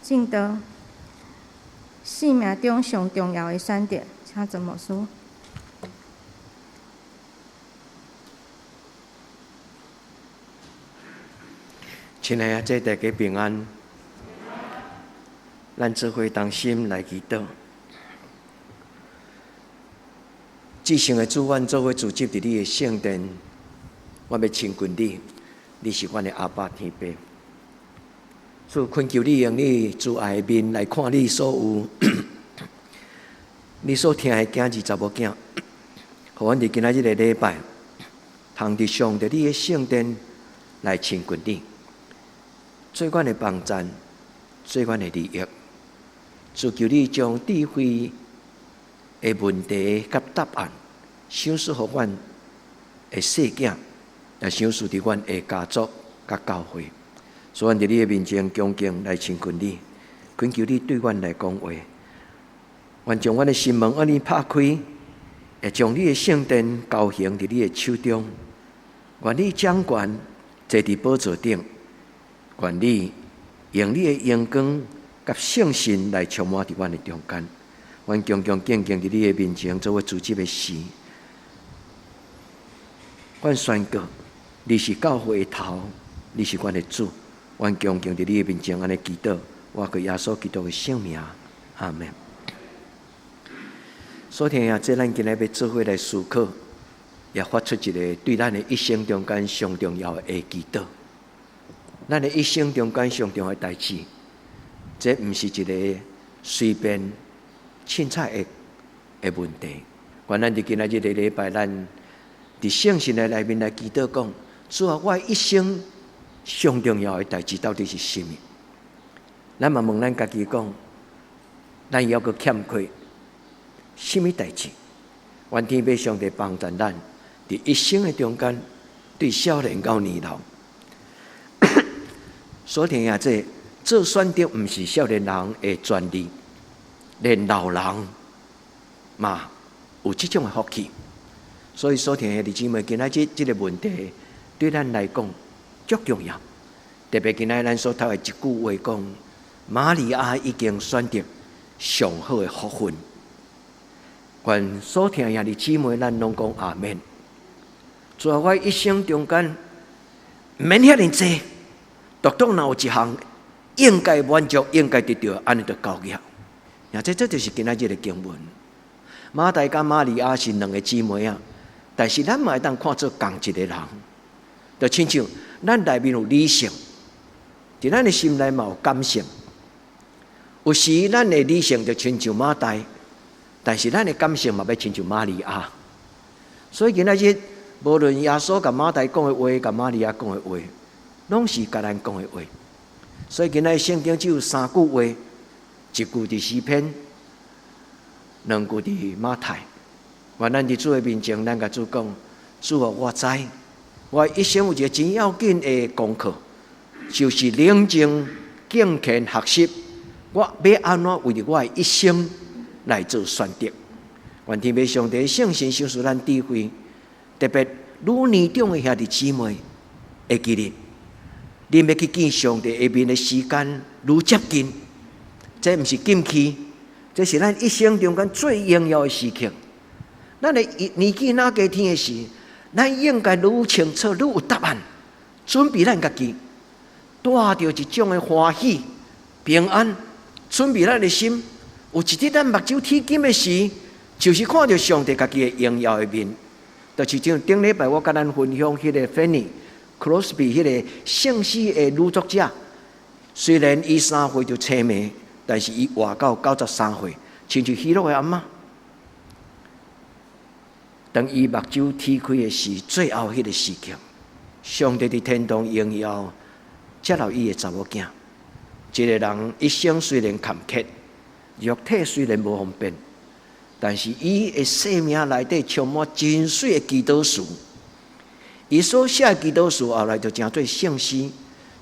證道，生命中上重要的選擇，請曾牧師。親愛的，大家平安。咱做伙同心來祈禱。至聖的主，阮做伙聚集佇你的聖殿，我欲親近你，你是阮的阿爸天父。主懇求你用你慈愛的面來看你所有，你所疼的囝兒查某囝，予阮佇今仔日的禮拜，通佇上帝你的聖殿來親近你，做阮的幫贊，做阮的利益。主求你將智慧的問題佮答案，賞賜予阮的細囝，也賞賜佇阮的家族佮教會。所以，阮佇你的面前恭敬來親近你，懇求你對阮來講話。願將阮的心門按呢拍開，會將你的聖殿交還佇你的手中。願你掌權坐佇寶座頂，願你用你的榮光佮聖神來充滿佇阮的中間。阮恭恭敬敬佇你的面前做伙組織的事。阮宣告，你是教會的頭，你是阮的主。阮恭敬佇你的面前按呢祈禱，我靠耶穌基督的聖名，阿門。所聽啊，這咱今日欲做伙來思考，也發出一个對咱的一生中間上重要的祈禱。咱的一生中間上重要的代誌，這毋是一个隨便凊彩的問題。願咱佇今仔日的禮拜，咱佇聖神的內面來祈禱，講主啊，我一生上重要的代誌到底是啥物？咱嘛問咱家己講，咱猶閣欠缺啥物代誌？願天父上帝幫助咱，佇一生的中間，對少年到年老，所聽啊，這做選擇毋是少年人的權利，連老人嘛有這種的福氣。所以所聽的弟姊妹，今仔日這個問題對咱來講足重要。特別今仔咱所讀的一句話講，瑪利亞已經選擇上好的福分。願所聽的兄弟姊妹，咱攏講阿們。在我一生中間，毋免遐爾濟，獨獨若有一項應該滿足、應該得著，按呢就夠額。啊，這就是今仔日的經文。馬大佮瑪利亞是兩个姊妹仔，但是咱嘛會當看做仝一个人，就親像咱內面有理性，佇咱的心內嘛有感性。有時咱的理性就親像馬大，但是咱的感性嘛欲親像瑪利亞。所以今仔日，無論耶穌共馬大講的話，共瑪利亞講的話，攏是共咱講的話。所以今仔日聖經只有三句話，一句佇詩篇，兩句佇馬太。願咱佇主的面前，咱共主講：主啊，我知，我一生有一个真要緊的功課，就是冷靜、敬虔、學習。我欲按怎為著我的一生來做選擇？願天父上帝聖神賞賜咱智慧，特別愈年長的兄弟姊妹，會記得，恁欲去見上帝的面的時間愈接近，這毋是禁忌，這是咱一生中間最榮耀的時刻。咱的年紀若加添的時，咱應該愈清楚、愈有答案，準備咱家己，帶著一種的歡喜、平安，準備咱的心。有一日咱目睭鐵金的時，就是看著上帝家己的榮耀的面。就是像頂禮拜我共咱分享彼个 Fanny Crosby 彼个聖詩的女作者，雖然伊3歲就青盲，但是伊活到93歲，親像喜樂的阿嬤。當伊目睭鐵開的時，最後彼个時刻，上帝佇天堂榮耀接納伊的查某囝。一个人一生雖然坎坷，肉體雖然無方便，但是伊的生命內底充滿真媠的祈禱詞。伊所寫的祈禱詞後來就成做聖詩。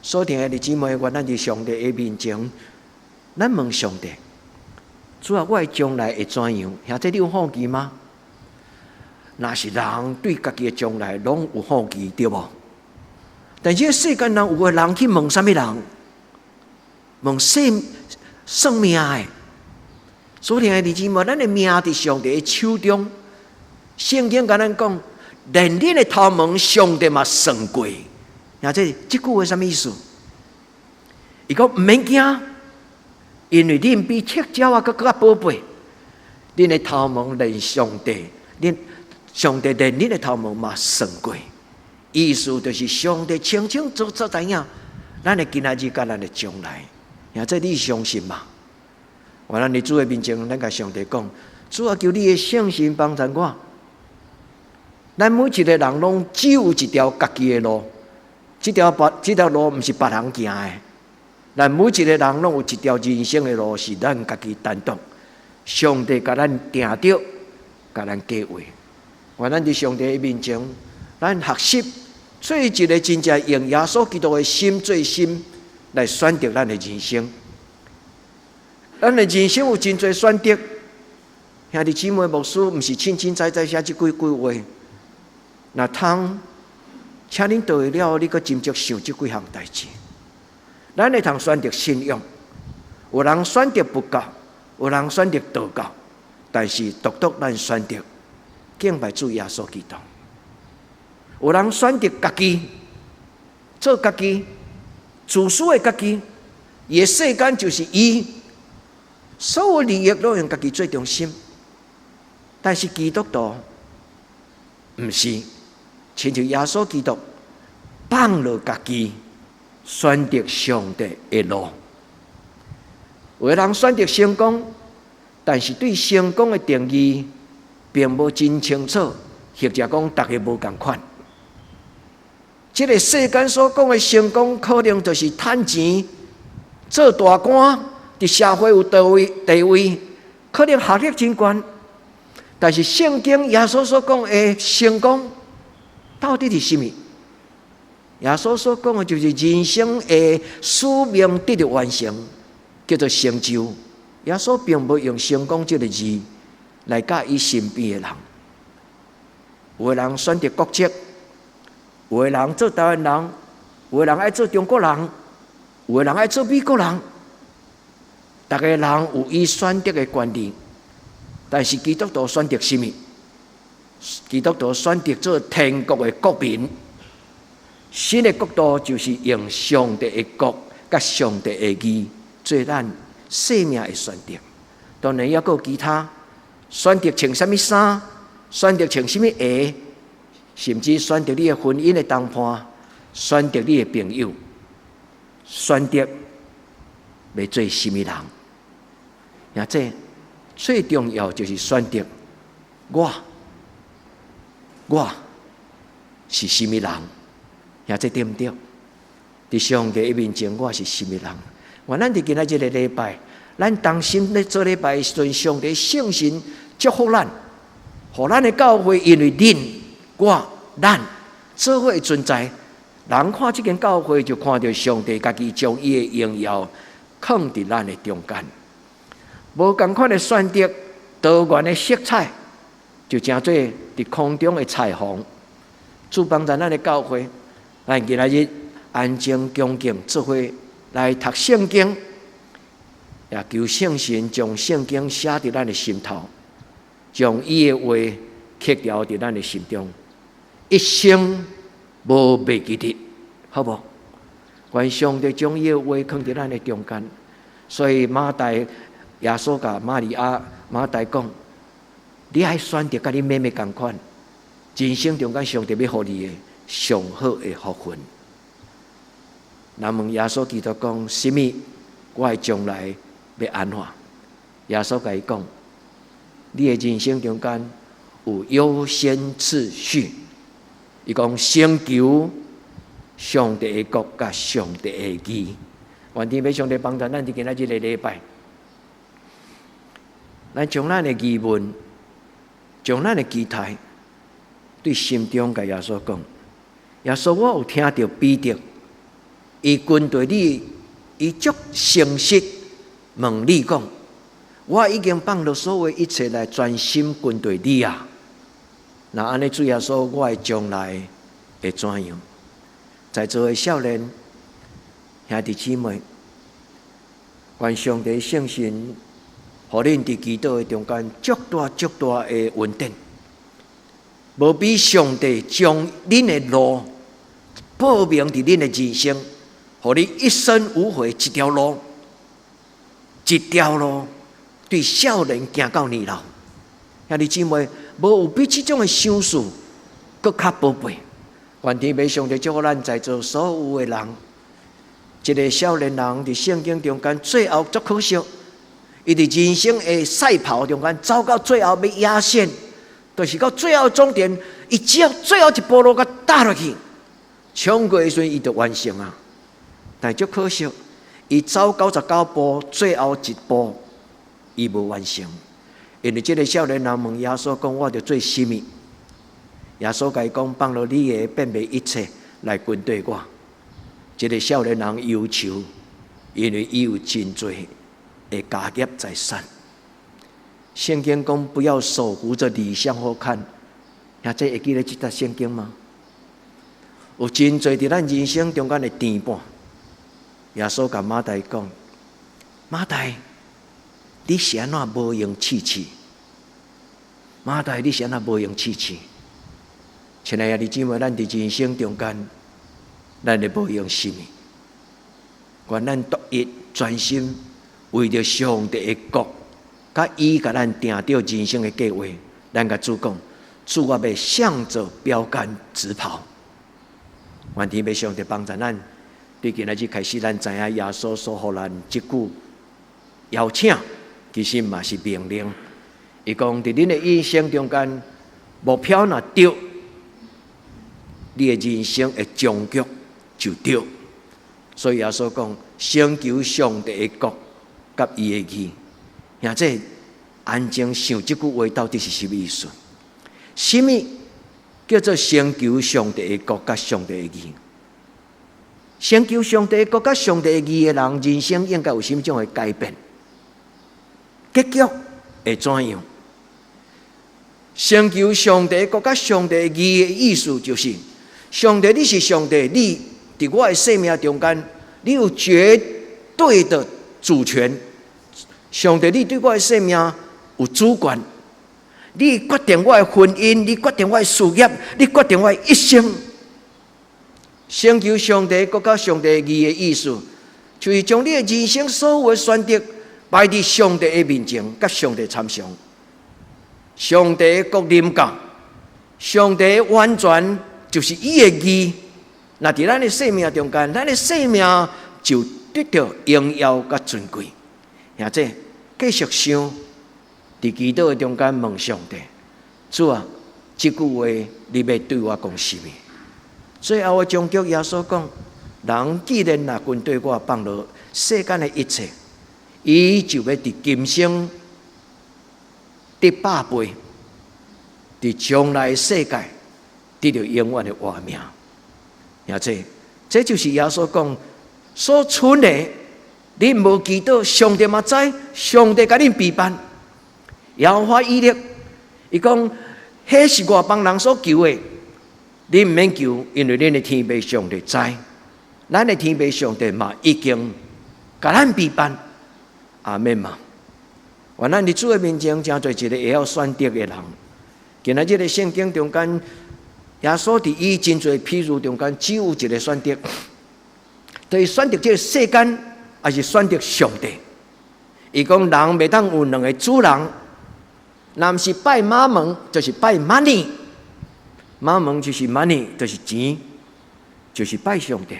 所聽的姊妹，願咱佇上帝的面前，咱問上帝：主啊，我的將來會怎樣？兄弟，你有好奇嗎？若是人對家己的將來攏有好奇，對無？但是世間人有的人去問啥物人？問世算命的。所以兄弟姊妹，咱的命佇上帝的手中。聖經共咱講，連恁的頭毛，上帝嘛算過。啊，這句話啥物意思？伊講毋免驚，因為恁比赤鳥仔閣閣較寶貝。恁的頭毛連上帝，恁上帝連恁的頭毛嘛算過。意思就是上帝清清楚楚知影，咱的今仔日佮咱的將來。啊，這你相信嗎？願咱佇主的面前，咱共上帝講：主啊，求你的聖神幫助我。咱每一个人攏只有一條家己的路，這條路毋是別人行的。咱每一个人攏有一條人生的路，是咱家己擔當。上帝共咱定著，共咱計劃。願咱佇上帝的面前，咱學習做一个真正用耶穌基督的心做心來選擇咱的人生。咱的人生有真濟選擇，兄弟姊妹，牧師毋是凊凊彩彩寫這幾句話。若通，請恁倒去了，你閣斟酌想這幾項代誌。咱會通選擇信仰，有人選擇佛教，有人選擇道教，但是獨獨咱選擇敬拜主耶穌基督。有人選擇家己做家己，自私的家己，伊的世間就是伊，所有利益攏用家己做中心。但是基督徒毋是，親像耶穌基督放落家己，選擇上帝的路。有的人選擇成功，但是對成功的定義並無真清楚，或者講逐家無仝款。這个世間所講的成功，可能就是趁錢、做大官、佇社會有地位、地位，可能學歷真懸。但是聖經耶穌所講的成功，到底是啥物？耶穌所講的就是人生的使命得著完成，叫做成就。耶穌並無用成功這个字來教伊身邊的人。有的人選擇國籍，有的人做台灣人，有的人愛做中國人，有的人愛做美國人。逐个人有伊選擇的權利，但是基督徒選擇啥物？基督徒選擇做天國的國民。神的國度就是用上帝的國佮上帝的義做咱生命的選擇。當然，猶閣有其他選擇穿啥物衫，選擇穿啥物鞋，甚至選擇你的婚姻的同伴，選擇你的朋友，選擇欲做啥物人。也這最重要就是選擇我，我是啥物人？也這對毋對？佇上帝的面前，我是啥物人？願咱佇今仔這个禮拜，咱同心咧做禮拜的時陣，上帝聖神祝福咱，予咱的教會因為恁、我、咱做伙的存在，人看這間教會就看著上帝家己將伊的榮耀囥佇咱的中間。無仝款的選擇，多元的色彩，就成做佇空中的彩虹。主幫助咱的教會，咱今仔日安靜恭敬做伙來讀聖經，也求聖神將聖經寫佇咱的心頭，將伊的話刻牢佇咱的心中，一生無袂記得，好無？願上帝將伊的話囥佇咱的中間，所以馬大耶穌共瑪利亞、馬大講：你愛選擇佮你妹妹仝款，人生中間上帝欲予你的上好的福分。若問耶穌基督講：啥物？我的將來欲按怎？耶穌共伊講：你的人生中間有優先次序。伊講先求上帝的國佮上帝的義。願天父上帝幫助咱佇今仔這个禮拜，咱將咱的疑問，將咱的期待，對心中共耶穌講：耶穌，我有聽著彼得，伊跟隨你，伊足誠實問你講，我已經放落所有一切來專心跟隨你啊！若按呢，主耶穌，我的將來會怎樣？在座的少年兄弟姊妹，願上帝聖神，予恁佇祈禱的中間，足大足大的恩典，無比上帝將恁的路報明佇恁的人生，予你一生無悔，一條路，一條路，對少年行到年老。兄弟姊妹，無有比這種的賞賜閣較寶貝。願天父上帝祝福咱在座所有的人。一個少年人佇聖經中間，最後足可惜，伊佇人生的賽跑中間走到最後欲壓線，就是到最後終點，伊只要最後一步路共踏落去，衝過的時陣，伊就完成啊。但足可惜，伊走99步，最後一步伊無完成。因為這個少年人問耶穌講：“我著做啥物？”耶穌共伊講：“放落你的變賣一切來跟綴我。”這個少年人憂愁，因為伊有真濟的家業財產。聖經講不要手扶著籬向後看，兄弟會記得這節聖經嗎？有真濟佇咱人生中間的牽絆。耶穌共馬大講：“馬大，你是按怎無閒試試？馬大，你是按怎無閒試試？”親愛的弟姊妹，咱佇人生中間，咱的無閒是啥物？願咱獨一專心為著上帝的國，佮伊共咱定著人生的計劃，咱共主講：主，我欲向著標竿直跑。願天父上帝幫助咱，對今仔日開始，咱知影耶穌所予咱這句邀請，其實嘛是命令。伊講佇恁的一生中間，目標若對，你的人生的終局就對。所以耶穌講，先求上帝的國佮伊的義。兄弟安靜想這句話到底是啥物意思？啥物叫做先求上帝的國佮上帝的義？先求上帝的國佮上帝的義的人，人生應該有啥物種的改變？結局會怎樣？先求上帝國佮上帝的義的意思就是，上帝你是上帝，你佇我的生命中間，你有絕對的主權。上帝，你對我的生命有主權，你決定我的婚姻，你決定我的事業，你決定我的一生。先求上帝國佮上帝義的意思，就是將你的人生所有的選擇擺佇上帝的面前，佮上帝參詳。上帝的國臨到，上帝完全就是伊的義。若佇咱的生命中間，咱的生命就得著榮耀佮尊貴。兄弟繼續想，佇祈禱的中間問上帝：主啊，這句話你欲對我講啥物？最後的終局，耶穌講：人既然若跟綴我放落世間的一切，伊就欲佇今生得百倍，佇將來世界得著永遠的活命。兄弟，這就是耶穌講所存的，恁無祈禱，上帝嘛知，上帝共恁備辦。耶和華以勒，伊講，彼是外邦人所求的，恁毋免求，因為恁的天父上帝知，咱的天父上帝嘛已經共咱備辦。阿們嘛？願咱佇主的面前，成做一個會曉選擇的人。今仔日的聖經中間，耶穌佇伊真濟譬喻中間，只有一個選擇，就是選擇這個世間，抑是選擇上帝。伊講人袂當有兩个主人，若毋是拜瑪門，就是拜 money。瑪門就是 money，就是錢，就是拜上帝。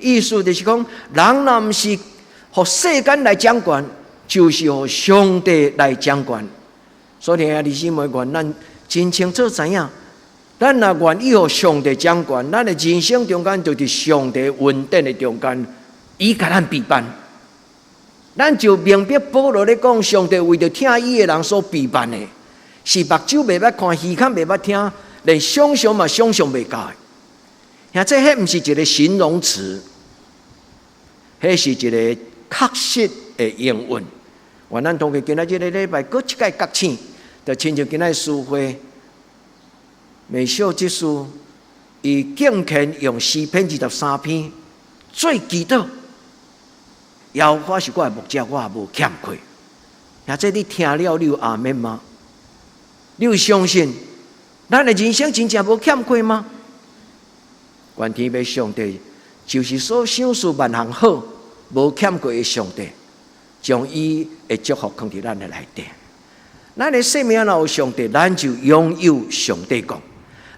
意思就是講，人若毋是予世間來掌權，就是予上帝來掌權。所以兄弟姊妹，願咱真清楚知影，咱若願意予上帝掌權，咱的人生中間就佇上帝恩典的中間，伊共咱備辦。咱就明白保羅咧講，上帝為著疼伊的人所備辦的，是目睭袂捌看，耳孔袂捌聽，連想象嘛想象袂到的。兄弟，彼毋是一個形容詞，彼是一個確實的應允。願咱通過今仔這个禮拜，閣一擺覺醒，就親像今仔詩會美秀執事，伊敬虔用詩篇23篇做祈禱。耶和華是我的牧者，我無欠缺。兄弟，你聽了，你有阿們嗎？你有相信咱的人生真正無欠缺嗎？願天父上帝就是所賞賜萬項好、無欠缺的上帝，將伊的祝福囥佇咱的內底。咱的生命若有上帝，咱就擁有上帝國。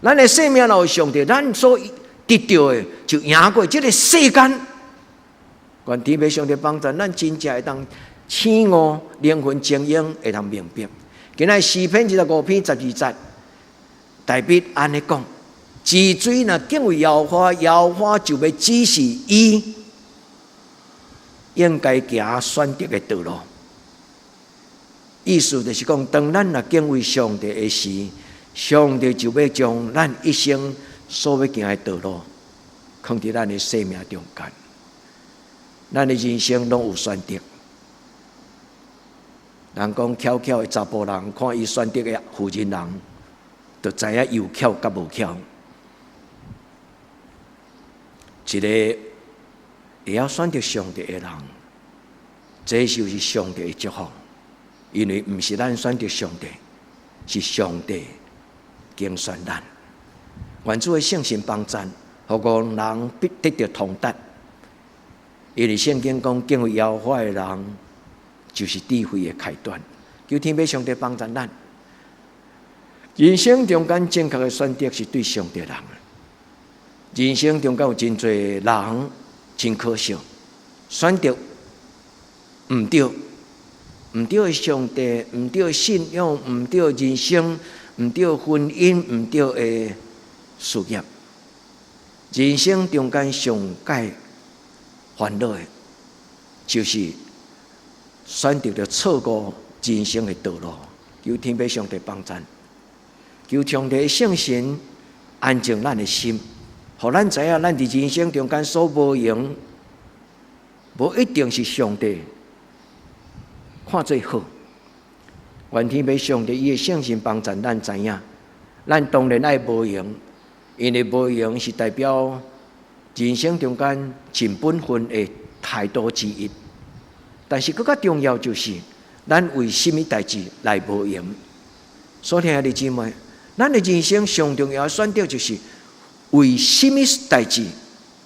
咱的生命若有上帝，咱所得著的就贏過這个世間。願天父上帝幫助咱，真正會當醒悟靈魂精英，會當明白。今仔詩篇25篇12節，大衛按呢講：治水若敬畏耶和華，耶和華就欲指示伊應該行選擇的道路。意思就是講，當咱若敬畏上帝的時，上帝就欲將咱一生所欲行的道路，囥佇咱的生命中間。咱的人生攏有選擇。人講巧巧的查埔人，看伊選擇的婦人人，就知影有巧佮無巧。一個會曉選擇上帝的人，這就是上帝的祝福。因為毋是咱選擇上帝，是上帝揀選咱。願主的聖神幫贊，予戇人必得著通達。因為聖經講，敬畏耶和華的人，就是智慧的開端。求天父上帝幫助咱。人生中間正確的選擇是對上帝人。人生中間有真濟人真可惜，選擇毋對，毋對的上帝，毋對的信仰，毋對的人生，毋對的婚姻，毋對的事業。人生中間上蓋煩惱的，就是選擇著錯誤人生的道路。求天父上帝幫贊，求上帝聖神安靜咱的心，予咱知影咱佇人生中間所無閒，無一定是上帝看做好。願天父上帝伊的聖神幫贊咱知影，咱當然愛無閒，因為無閒是代表人生中間盡本分的態度之一。但是閣較重要就是，咱為啥物代誌來無閒？所親愛的姊妹，咱的人生上重要的選擇就是為啥物代誌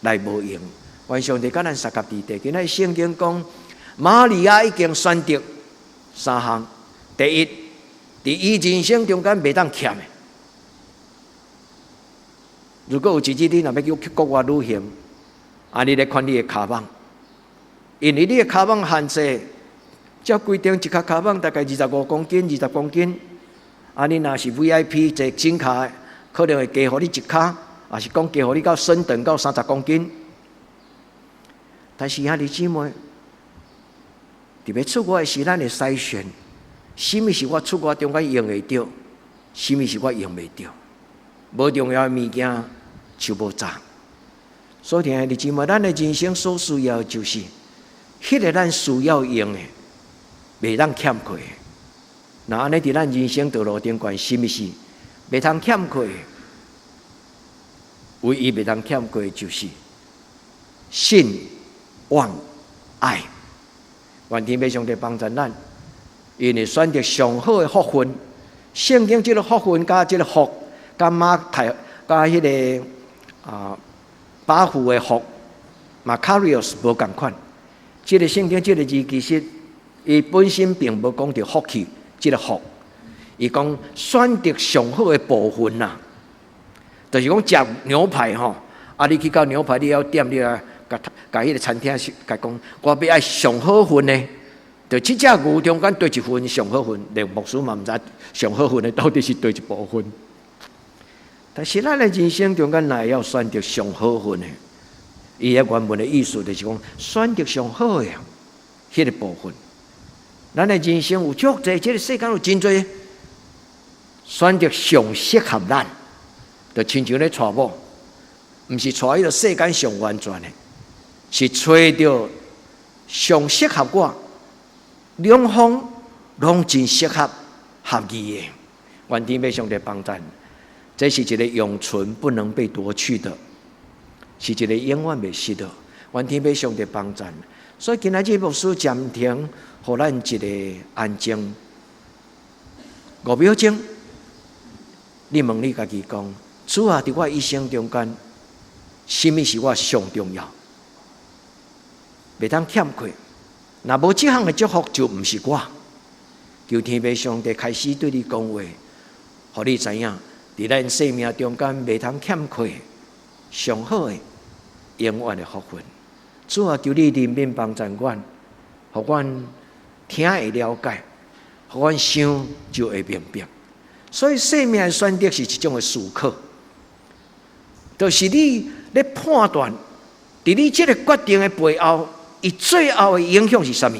來無閒？願上帝佮咱相佮佇佇。今仔聖經講，瑪利亞已經選擇三項。第一，佇伊人生中間袂當欠的。如果有一日你若欲去國外旅行，啊，你咧看你的跤蠓，因為你的跤蠓限制，照規定一跤跤蠓大概25公斤、20公斤。啊，你若是 VIP 坐整跤的，可能會加予你一跤，抑是講加予你到升等到30公斤。但是兄弟姊妹，佇欲出國的時，咱會篩選，啥物是我出國中間用會著，啥物是我用袂著，無重要的物件就無紮。所以，兄弟姊妹，咱的人生所需要的就是，彼个咱需要用的，袂當欠缺的。若按呢佇咱人生道路頂懸，啥物是袂通欠缺的？唯一袂通欠缺的就是信、望、愛。願天父上帝幫助咱，因為選擇上好的福分。聖經這个福分佮這个福，佮馬太佮彼个啊八福的福，Makarios 無仝款。這个聖經這个字其實伊本身並無講著福氣，這个福，伊講選擇上好的部分啦，就是講食牛排吼，啊你去到牛排你要點你啊，共共彼个餐廳是共講，我欲愛上好份的，就這隻牛中間佗一份上好份，連牧師嘛毋知上好份的到底是佗一部分。但是咱的人生中間，若會曉選擇上好份的，伊的原文的意思就是講選擇上好的彼个部分。咱的人生有足濟，這个世間有真濟選擇上適合咱，就親像咧娶某，毋是娶彼个世間上完全的，是揣著上適合我，兩方攏真適合合意的。願天父上帝幫贊，這是一个永存不能被奪去的，是一个永遠袂失的。願天父上帝幫贊，所以今仔日牧師暫停，予咱一个安靜5秒鐘。你問你家己講：主啊，佇我一生中間，啥物是我上重要？袂當欠缺。若無這項的祝福，就毋是我。求天父上帝開始對你講話，予你知影，佇咱生命中間袂通欠缺上好的永遠的福分。主啊，求你憐憫幫助阮，予阮聽會了解，予阮想就會明白。所以生命的選擇是一種的思考，就是你咧判斷，佇你這个決定的背後，伊最後的影響是啥物？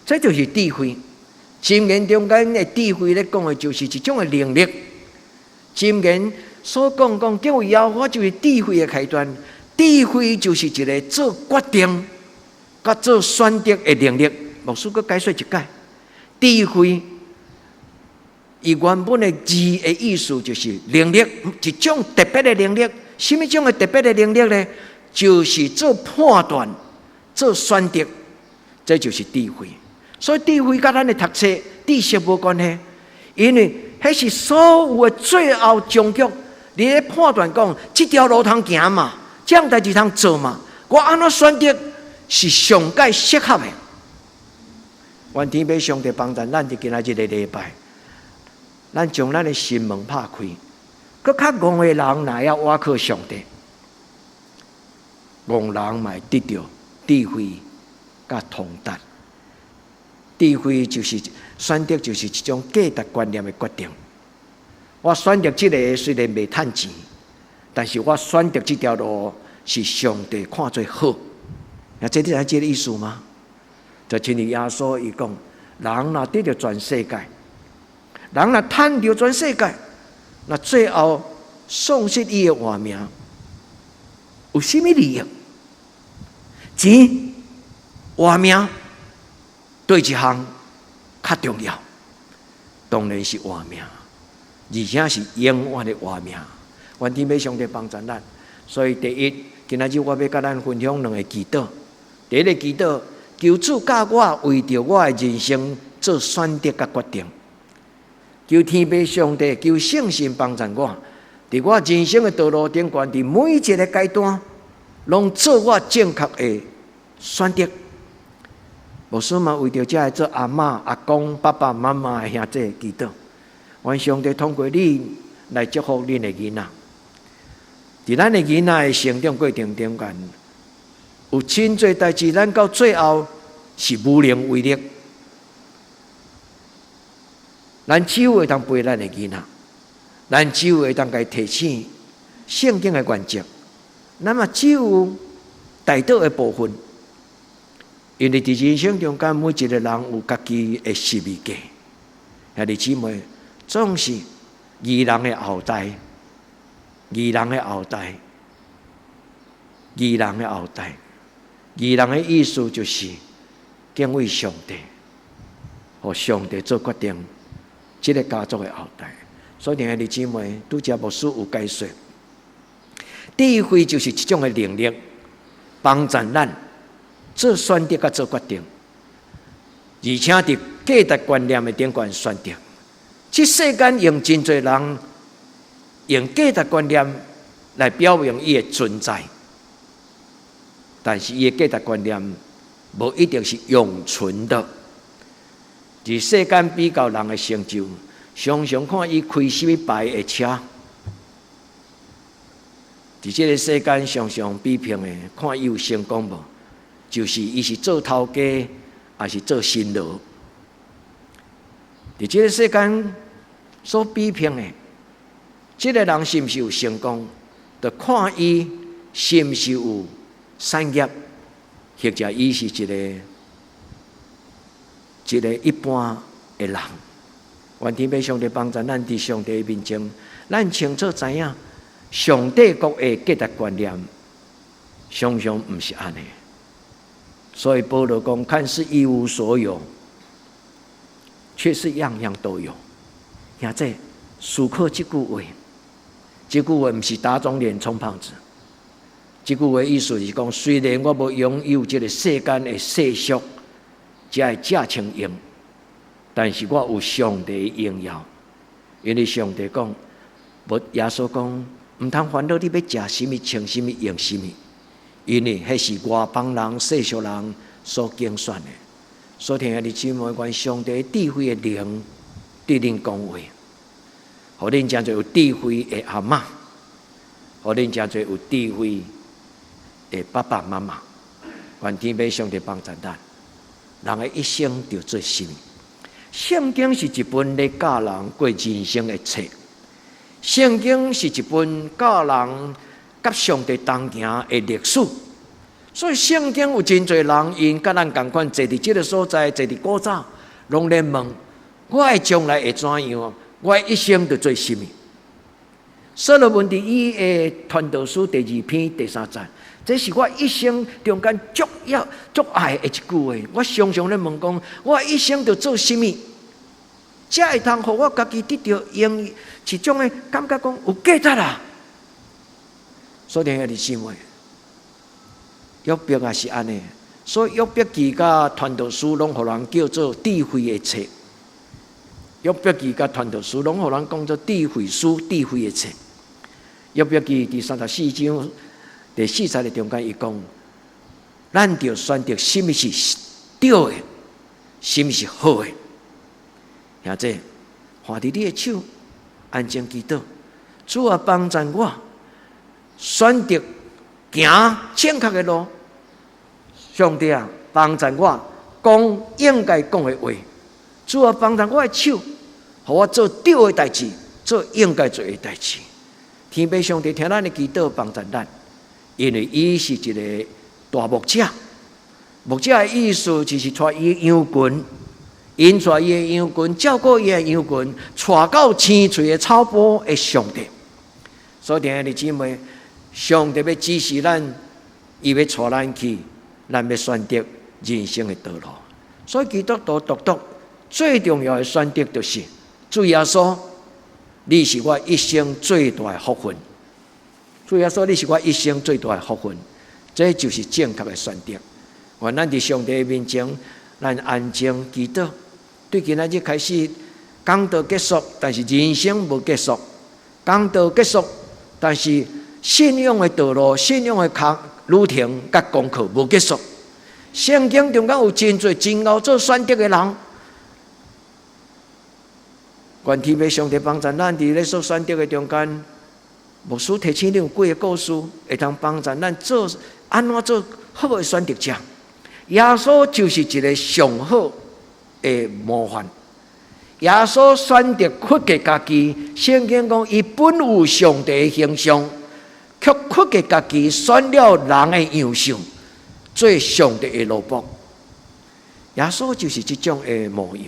這就是智慧。箴言中間的智慧咧講的，就是一種的能力。箴言所講講敬畏耶和華就是智慧的開端，智慧就是一个做決定、佮做選擇的能力。牧師閣解說一解，智慧伊原本的字的意思就是能力，一種特別的能力。啥物種的特別的能力呢？就是做判斷、做選擇，這就是智慧。所以智慧佮咱的讀冊、知識無關係，因為彼是所有的最後終局。你咧判斷講，這條路通行嘛，這項代誌通做嘛，我按怎選擇是上蓋適合的。願天父上帝幫助咱佇今仔日个禮拜，咱將咱的心門拍開，閣較戇的人若會倚靠上帝，戇人嘛會得著智慧佮通達。智慧就是選擇，就是一種價值觀念的決定。我選擇這个雖然袂趁錢，但是我選擇這條路是上帝看做好。啊，這你知這个意思嗎？就親像耶穌伊講，人若得著全世界，人若趁著全世界，若最後喪失伊的活命，有啥物利益？錢、活命，佗一項較重要？當然是活命，而且是永遠的活命。願天父上帝幫助咱。所以第一，今仔日我欲佮咱分享兩个祈禱。第一个祈禱，求主教我為著我的人生做選擇佮決定。求天父上帝，求聖神幫助我，佇我人生的道路頂懸，佇每一个階段，攏做我正確的選擇。牧師嘛為著遮个做阿嬤、阿公、爸爸媽媽的兄弟祈禱，願上帝通過你來祝福恁的囡仔。佇咱的囡仔的成長過程中間，有真濟代誌，咱到最後是無能為力。咱只有會當陪咱的囡仔，咱只有會當共伊提醒聖經的原則。咱嘛只有代禱的部分。因為佇人生中間，每一个人有家己的十字架。兄弟姊妹，總是義人的後代，義人的後代，義人的後代。義人的意思就是敬畏上帝，予上帝做決定，這个家族的後代。所以，兄弟姊妹，拄才牧師有解說，智慧就是一種的能力，幫助咱做選擇佮做決定，而且佇價值觀念的頂懸選擇。這世間用真濟人用價值觀念來表明伊的存在，但是伊的價值觀念無一定是永存的。佇世間比較人的成就，常常看伊開啥物牌的車；佇這个世間常常比拼的，看伊有成功無？就是伊是做頭家，抑是做新郎？佇這个世間所比拼的，這个人是毋是有成功，就看伊是毋是有產業，或者伊是一个一个一般的人。願天父上帝幫助咱佇上帝面前，咱清楚知影，上帝國的價值觀念，常常毋是按呢。所以保羅講，看似一無所有，卻是樣樣都有。兄弟，思考這句話，這句話毋是打腫臉充胖子。這句話意思是講，雖然我無擁有這个世間的世俗，才會食穿用，但是我有上帝的榮耀。因為上帝講，無耶穌講，毋通煩惱你欲食啥物、穿啥物、用啥物，因為彼是外邦人、世俗人所揀選的。所以兄弟姊妹，願上帝智慧的靈對恁講話，予恁成做有智慧的阿嬤，予恁成做有智慧的爸爸媽媽。願天父上帝幫助咱，人的一生著做啥物？聖經是一本咧教人過人生的冊，聖經是一本教人佮上帝同行的歷史。所以聖經有真濟人，𪜶佮咱仝款坐佇這个所在，坐佇古早，攏咧問：我的將來會怎樣？我的一生著做啥物？所羅門佇伊的傳道書第二篇第三節，這是我一生中間足要足愛的一句話。我常常咧問講：我一生著做啥物？才會通予我家己得著用一種的感覺，講有價值啦。所以兄弟姊妹，約伯也是按呢，所以約伯記佮傳道書攏予人叫做智慧的冊。約伯記佮傳道書攏予人講做智慧書、智慧的冊。約伯記第34章第四節的中間，伊講：咱著選擇啥物是對的，啥物是好的。兄弟，看佇你的手，安靜祈禱，主啊，幫助我選擇行正確的路。上帝啊，幫助我講應該講的話。主啊，幫助我的手，予我做對的代誌，做應該做的代誌。天父上帝聽咱的祈禱，幫助咱，因為伊是一个大牧者。牧者的意思就是帶伊的羊群，𪜶帶伊的羊群，照顧伊的羊群，帶到青翠的草坡的上帝。所以，兄弟姊妹，上帝欲指示咱，伊欲帶咱去，咱欲選擇人生的道路。所以，基督徒獨獨最重要的選擇就是主耶穌，你是我一生最大的福分。主耶穌，你是我一生最大的福分，這就是正確的選擇。願咱佇上帝面前，咱安靜祈禱。對今仔日開始講道結束，但是人生無結束。講道結束，但是信仰的道路、信仰的空旅程佮功課無結束。聖經中間有真濟真𠢕做選擇的人。願天父上帝幫助咱佇咧做選擇的中間，牧師提醒你有幾个故事，會通幫助咱做按怎做好的選擇者。耶穌就是一个上好的模範。耶穌選擇屈己家己，聖經講伊本有上帝的形象，卻屈己家己，選了人的樣式，做上帝的奴僕。耶穌就是這種的模樣。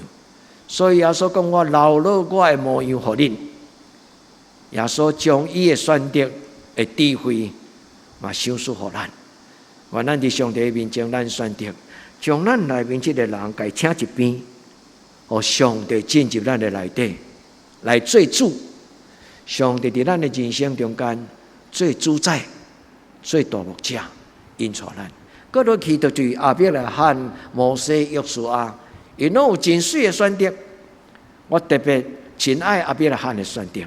所以耶穌講：我留落我的模樣予恁。耶穌將伊的選擇的智慧嘛賞賜予咱。願咱佇上帝面前，咱選擇將咱內面這个人共請一邊，予上帝進入咱的內底來做主。上帝佇咱的人生中間做主宰、做大牧者，引帶咱。閣落去就是亞伯拉罕、摩西、約書亞，𪜶攏有真媠的選擇。我特別真愛亞伯拉罕的選擇。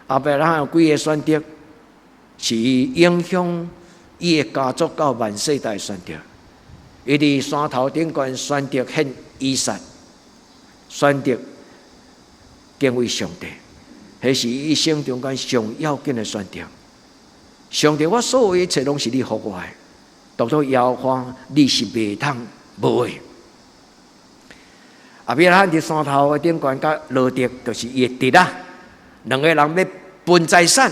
亞伯拉罕有幾个選擇，是伊影響伊的家族到萬世代選擇。伊佇山頭頂懸選擇獻以撒，選擇敬畏上帝，彼是伊一生中間上要緊的選擇。上帝，我所有一切攏是你予我的，獨獨耶和華，你是袂通無的。亞伯拉罕佇山頭的頂懸佮羅得，就是伊的侄仔，兩个人欲分財產，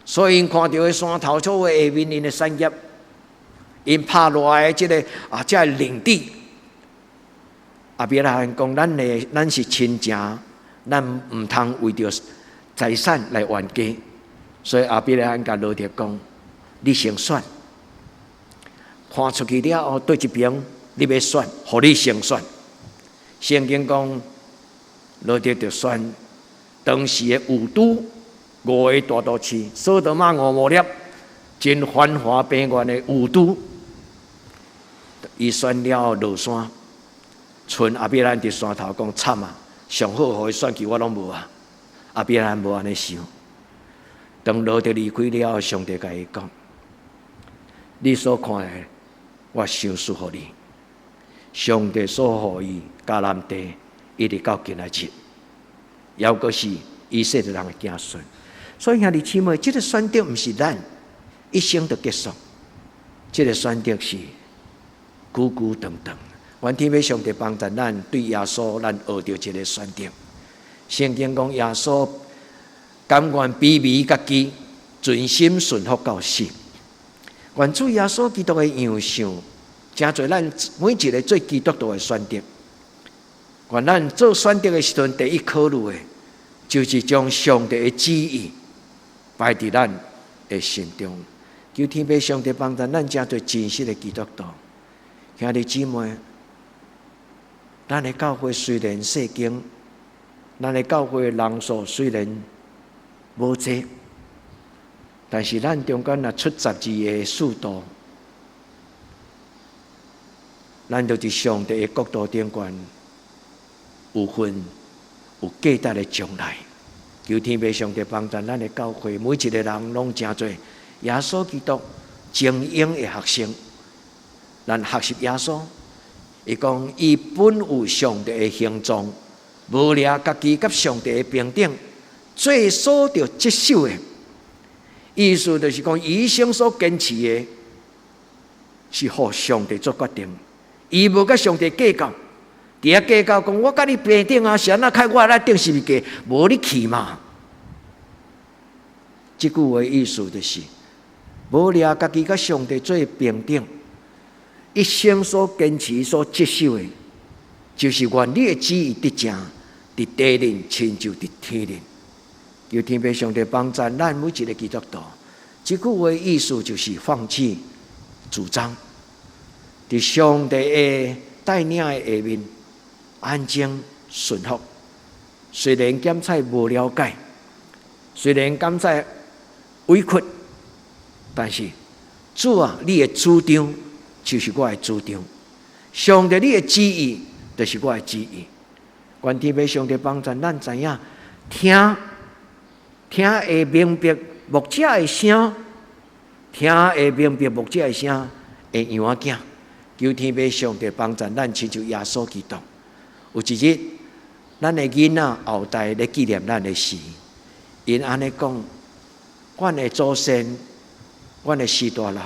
所以𪜶看著彼山頭草的下面𪜶的產業，𪜶拍落來的這个啊，這个領地。亞伯拉罕講：咱的咱是親情，咱毋通為著財產來冤家。所以亞伯拉罕共羅得講：你先選，看出去了後，佗一爿你欲選，予你先選。聖經講，羅得就選當時的烏都五个大都市，所多瑪、蛾摩拉，真繁華平原的雨都，伊選了落山，賰亞伯蘭佇山頭講慘啊！上好予伊選去，我攏無啊！亞伯蘭無按呢想。當羅得離開了後，上帝共伊講：你所看的，我賞賜予你。上帝所予伊迦南地，一直到今仔日，猶閣是以色列人的子孫。所以兄弟姊妹，這個選擇毋是咱一生就結束，這個選擇是久久長長。願天父上帝幫助咱，對耶穌，咱學著這個選擇。聖經講耶穌甘願卑微家己，盡心順服到死。願主耶穌基督的樣式，成做咱每一個做基督徒的選擇。願咱做選擇的時陣，第一考慮的，就是將上帝的旨意擺佇咱的心中。求天父上帝幫助咱，成做真實的基督徒。兄弟姊妹，咱的教會雖然細間，咱的教會人數雖然無濟，但是咱中間若出十二个使徒，咱就佇上帝的國度頂懸有份有價值的將來。求天父上帝幫助咱的教會，每一个人攏成做耶穌基督精英的學生。咱學習耶穌，伊講伊本有上帝的形狀，無掠家己佮上帝的平等，做所著職守的。意思就是講，伊一生所堅持的，是予上帝做決定。伊無佮上帝計較，佇遐計較講，我佮你平等啊，是按怎開我來釘十字架？無你去嘛？這句話意思就是，無掠家己佮上帝做平等，一生所堅持、所職守的，就是願你的旨意得成，佇地面親像佇天頂。求天父上帝幫助咱每一個基督徒。這句話意思就是放棄主張，佇上帝的帶領的下面，安靜順服。雖然感覺無了解，雖然感覺委屈，但是主啊，你的主張就是我的主張。上帝，你的旨意就是我的旨意。願天父上帝幫助咱知影，聽聽會明白牧者的聲，聽會明白牧者的聲的羊仔。求天父上帝幫助咱，親像耶穌基督。有一日，咱的囡仔後代咧紀念咱的時，𪜶按呢講：阮的祖先，阮的序大人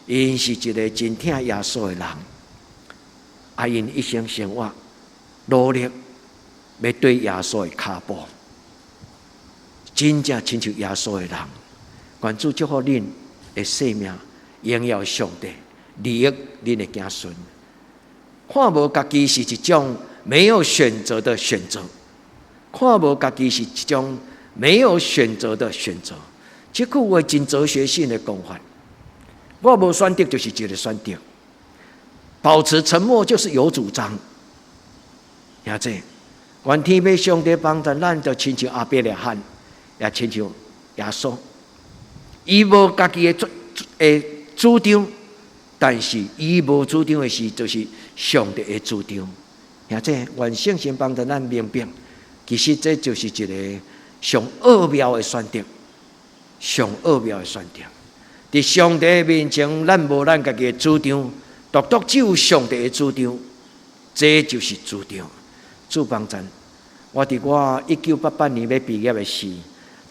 ，𪜶是一个真疼耶穌的人。啊，𪜶一生生活努力，欲綴耶穌的跤步，真正親像耶穌的人。願主祝福恁的生命，榮耀上帝，利益恁的子孫。看無家己是一種沒有選擇的選擇，看無家己是一種沒有選擇的選擇。這句話真哲學性的講法。我無選擇就是一個選擇，保持沉默就是有主張。兄弟，願天父上帝幫助咱，就親像亞伯拉罕，也親像耶穌。伊無家己的主張，但是伊無主張的時，就是上帝的主張。兄弟，願聖神幫助咱明白，其實這就是一個上奧妙的選擇，上奧妙的選擇。佇上帝面前，咱無咱家己的主張，獨獨只有上帝的主張，這就是主張。主幫贊，我佇我1988年欲畢業的時，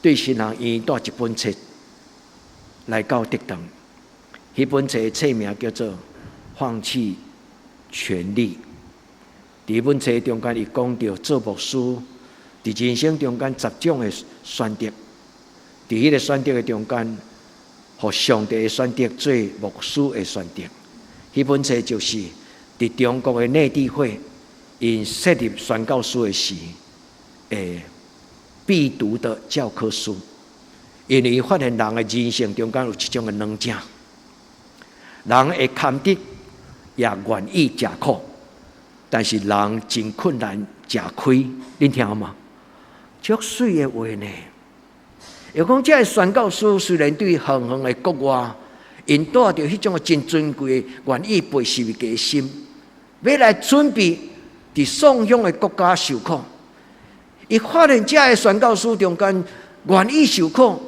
對神學院帶一本冊來到竹塘，彼本冊的冊名叫做《放棄權力》。佇本冊中間，伊講著做牧師佇人生中間十種的選擇，佇彼個選擇的中間，予上帝的選擇做牧師的選擇。彼本冊就是佇中國的內地會𪜶設立宣教師的時，必讀的教科書。因為發現人的人生中間有一種的軟正，人會堪得，也願意食苦，但是人真困難食虧，恁聽好嗎？足媠的話呢？又講，這个宣教師雖然對遠遠的國外，𪜶帶著彼種真尊貴，願意背十字架的心，欲來準備佇喪鄉的國家受苦。伊發現這个宣教師中間願意受苦，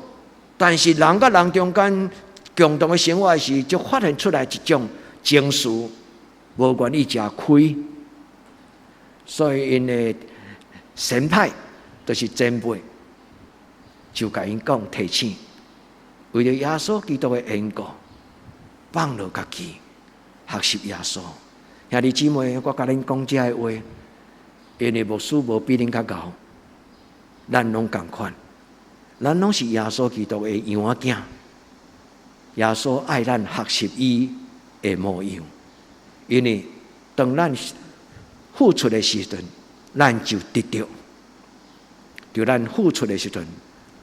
但是人佮人中間共同的生活時，就發現出來一種情緒，無願意食虧，所以𪜶的先派就是前輩，就共𪜶講提醒，為著耶穌基督的緣故，放落家己，學習耶穌。兄弟姊妹，我共恁講這个話，因為牧師無比恁較𠢕，咱攏仝款，咱攏是耶穌基督的羊仔囝。耶穌愛咱學習伊的模樣，因為當咱付出的時陣，咱就得著；就咱付出的時陣，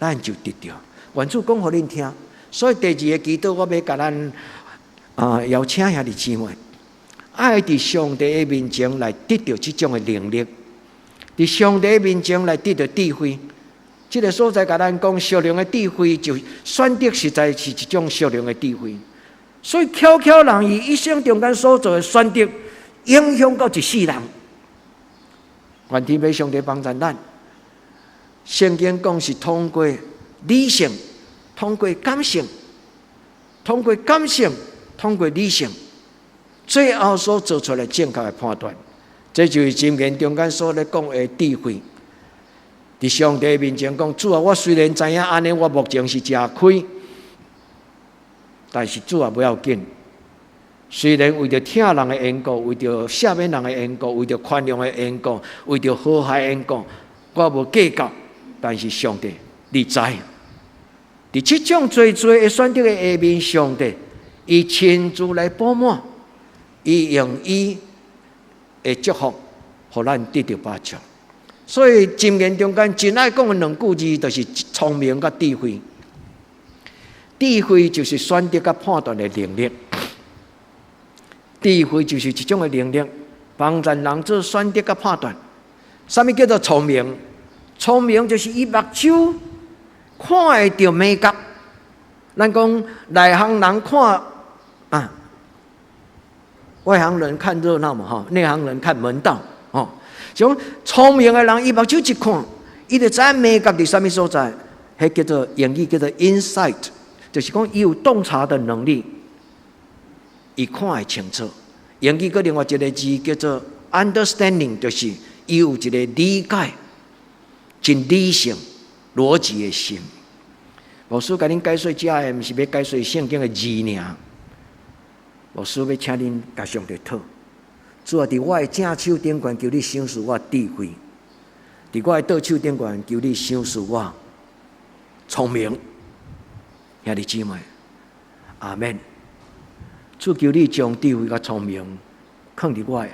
咱就得著。願主講予恁聽。所以第二个祈禱，我欲共咱邀請兄弟姊妹，愛佇上帝的面前來得著這種的能力，佇上帝的面前來得著智慧。這个所在共咱講，屬靈的智慧就選擇，實在是一種屬靈的智慧。所以巧巧人伊一生中間所做的選擇，影響到一世人。願天父上帝幫助咱。聖經講是通過理性，通過感性，通過感性，通過理性，最後所做出來正確的判斷，這就是箴言中間所咧講的智慧。佇上帝面前講，主啊，我雖然知影按呢，我目前是食虧，但是主啊，無要緊。雖然為著疼人的緣故，為著赦免人的緣故，為著寬容的緣故，為著和諧的緣故，我無計較。但是上帝，你知，佇這種濟濟的選擇的下面，上帝伊親自來補滿，伊用伊的祝福，予咱得著飽足。所以箴言中間真愛講的兩句字，就是聰明佮智慧。智慧就是選擇佮判斷的能力。智慧就是一種的能力，幫助人做選擇佮判斷。啥物叫做聰明？聰明就是伊目睭看會著眉角。咱講內行人看啊，外行人看熱鬧嘛，吼，內行人看門道，吼。像聰明的人，伊目睭一看，伊就知影眉角佇啥物所在。彼叫做英語叫做 insight，就是講伊有洞察的能力，伊看會清楚。英語閣另外一个字叫做 understanding，就是伊有一个理解、真理性、邏輯的心。牧師共恁解說這个，毋是欲解說聖經的字爾。牧師欲請恁共上帝討。主啊，佇我的正手頂懸，求你賞賜我智慧；佇我的倒手頂懸，求你賞賜我聰明。兄弟姊妹，阿門。主求你將智慧佮聰明放佇我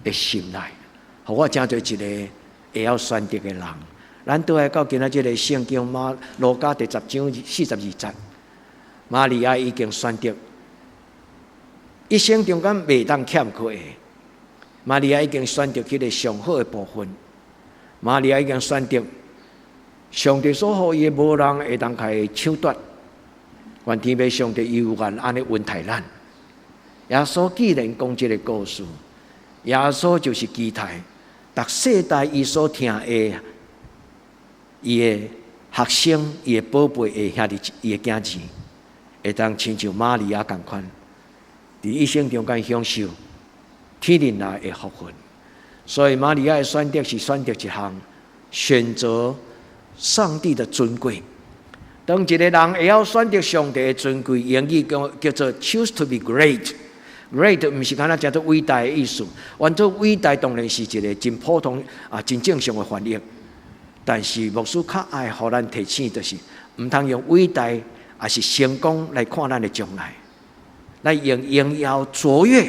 的心內，予我成做一个會曉選擇的人。咱倒來到今仔這个聖經馬路加第十章42節，瑪利亞已經選擇，一生中間袂當欠缺的。瑪利亞已經選擇彼个上好的部分。瑪利亞已經選擇上帝所予伊的，無人會當共伊搶奪。願天父上帝猶原按呢恩待咱。耶穌既然講這个故事，耶穌就是期待，逐世代伊所疼的伊的學生、伊的寶貝的兄弟、伊的囝兒，會當親像瑪利亞仝款，佇一生中間享受天靈來的福分。所以瑪利亞的選擇是選擇一項，選擇上帝的尊貴。當一个人會曉選擇上帝的尊貴，英語叫叫做 choose to be great。great 毋是干焦誠做偉大的意思，原做偉大當然是一个真普通啊、真正常的翻譯。但是牧師較愛予咱提醒，就是毋通用偉大抑是成功來看咱的將來，來用榮耀卓越，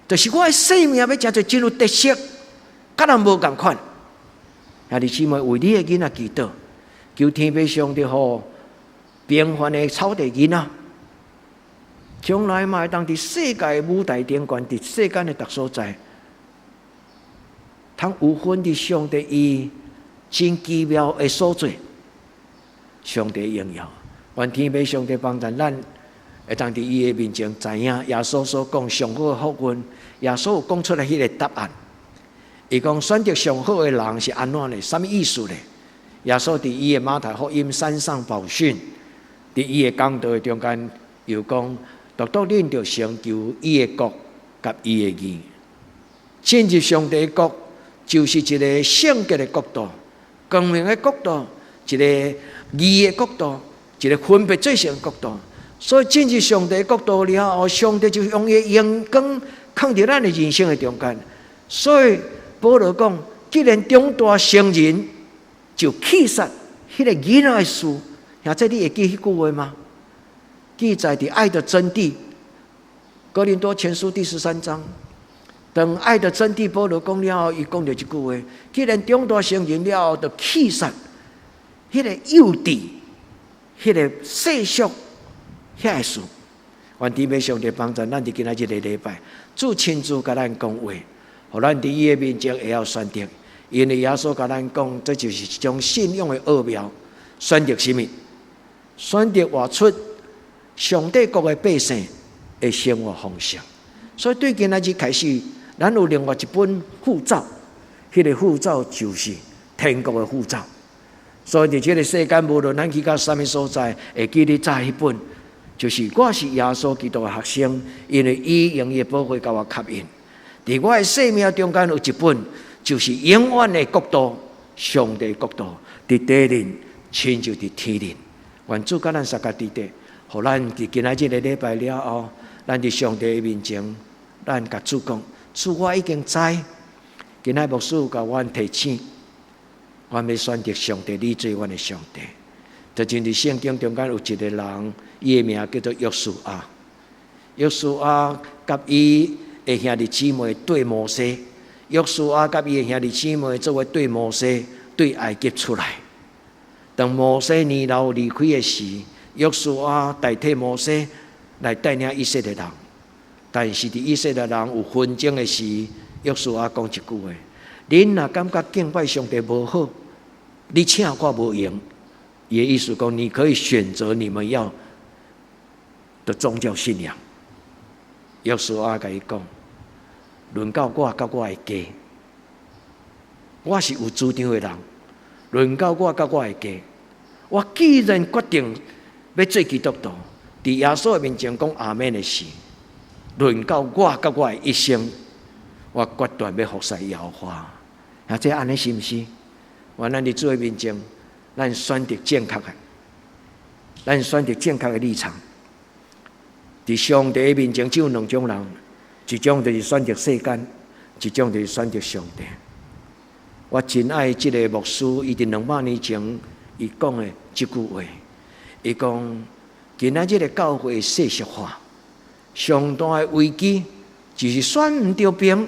就是我的生命欲成做真有特色，佮人無仝款。兄弟姊妹，為你的囡仔祈禱，求天父上帝予平凡的草地囡仔，將來嘛會當佇世界舞台頂懸，佇世間的逐所在，通有份佇上帝伊真奇妙的所做。上帝榮耀，願天父上帝幫助咱，會當佇伊的面前知影耶穌所講上好的福分，耶穌有講出來彼个答案。伊講選擇上好的人是按怎呢？啥物意思呢？耶穌佇伊的馬太福音山上寶訓，佇伊的講道的中間，又講，獨獨恁著先求伊的國佮伊的義。進入上帝的國，就是一個聖潔的國度，光明的國度，一個義的國度，一個分別做聖的國度。所以進入上帝的國度了後，上帝就用伊的榮光囥佇咱的人生的中間。所以保羅講，既然長大成人，就棄殺彼个囡仔的事。兄弟，你會記彼句話嗎？記載佇愛的真諦，哥林多前書第13章。當愛的真諦，保羅講了後，伊講著這句話：既然長大成人了後，就棄殺彼个幼稚、彼个世俗遐个事。願天父上帝幫助咱佇今仔這個禮拜，主親自共咱講話，予咱佇伊的面前會曉選擇。因為耶穌共咱講，這就是一種信仰的奧妙。選擇啥物？選擇活出上帝國的百姓的生活方式。所以對今仔日開始，咱有另外一本護照，彼個護照就是天國的護照。所以佇這个世間，無論咱去到啥物所在，會記得帶彼本，就是我是耶穌基督的學生，因為伊用伊的寶血共我吸引。佇我的生命中間有一本，就是永遠的國度，上帝國度，佇地輪親像佇天輪。願主佮咱相佮佇咧，予咱佇今仔這个禮拜了後，咱佇上帝的面前，咱共主講：主，我已經知，今仔牧師有共阮提醒，阮欲選擇上帝，你做阮的上帝。就親像聖經中間有一個人，伊的名叫做約書亞。約書亞佮伊的兄弟姊妹綴摩西，約書亞佮伊的兄弟姊妹做伙綴摩西，對埃及出來。當摩西年老離開的時，約書亞代替摩西來帶領以色列人。但是佇以色列人有紛爭的時，約書亞講一句話：恁若感覺敬拜上帝無好，你請我無閒。伊的意思講，你可以選擇你們要的宗教信仰。約書亞共伊講：輪到我佮我的家，我是有主張的人。輪到我佮我的家，我既然決定欲做基督徒，佇耶穌的面前講阿們的時，輪到我佮我的一生，我決斷欲服侍耶和華。啊，這按呢是毋是？願咱佇主的面前，咱選擇正確的，咱選擇正確的立場。佇上帝的面前，只有兩種人，一種就是選擇世間，一種就是選擇上帝。我真愛這个牧師，伊佇200年前伊講的這句話，伊講今仔這个教會世俗化，上大的危機就是選毋著邊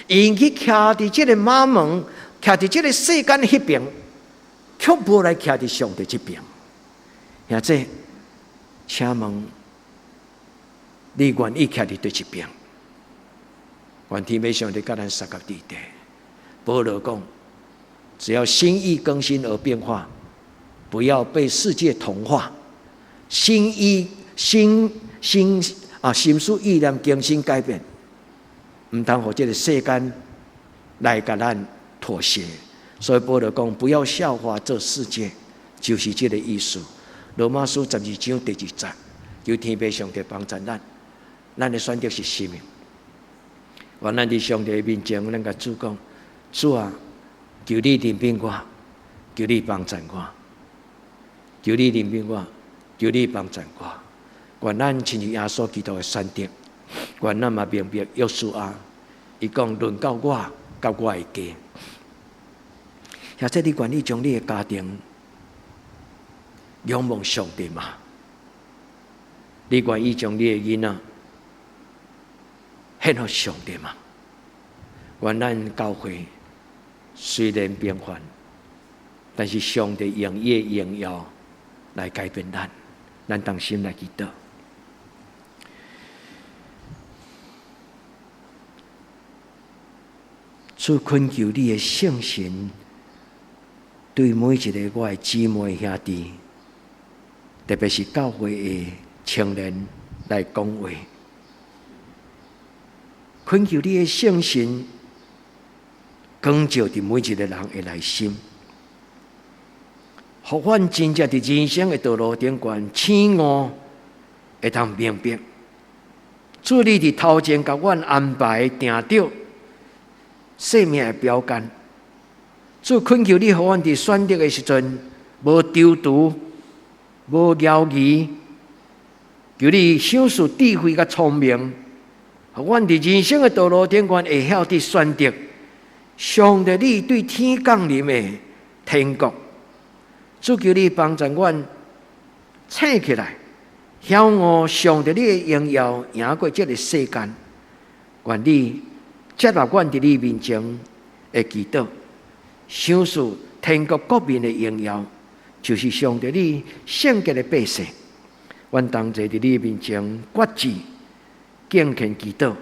，𪜶去徛佇這个瑪門，徛佇這个世間彼邊，卻無來徛佇上帝這邊。兄弟，請問你願意徛佇佗一邊？願天父上帝佮咱相佮佇咧。保羅講：只要心意更新而變化，不要被世界同化。心意心心啊，心思意念更新改變，毋通予這个世間來共咱妥協。所以保羅講：不要效法這世界，就是這个意思。羅馬書12章第2節，求天父上帝幫助咱，咱的選擇是啥物？願咱佇上帝面前，咱共主講：主啊，求你憐憫我，求你幫助我，求你憐憫我，求你幫助我。願咱親像耶穌基督的選擇，願咱嘛明白約書亞，伊講輪到我佮我的家。或者你願意將你的家庭仰望上帝嗎？你願意將你的囡仔獻予上帝嗎？願咱教會雖然平凡，但是上帝用伊的榮耀來改變咱，咱同心來祈禱。主懇求你的聖神，對每一个我的姊妹兄弟，特別是教會的青年來講話。懇求你的聖神光照佇每一個人的內心，予阮真正佇人生的道路頂懸醒悟，會當明白，主你佇頭前共阮安排定著生命的標杆。主，懇求你，予阮佇選擇的時陣無躊躇、無猶豫，求你賞賜智慧佮聰明，予阮佇人生的道路頂懸會曉得選擇上帝你對天降臨的天國。主，求你幫助阮醒起來，曉悟上帝你的榮耀贏過這个世間。願你接納阮佇你面前的祈禱，賞賜天國國民的榮耀，就是上帝你聖潔的百姓。阮同齊佇你面前決志敬虔祈禱，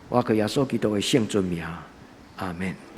我靠耶穌基督的聖尊名，阿門。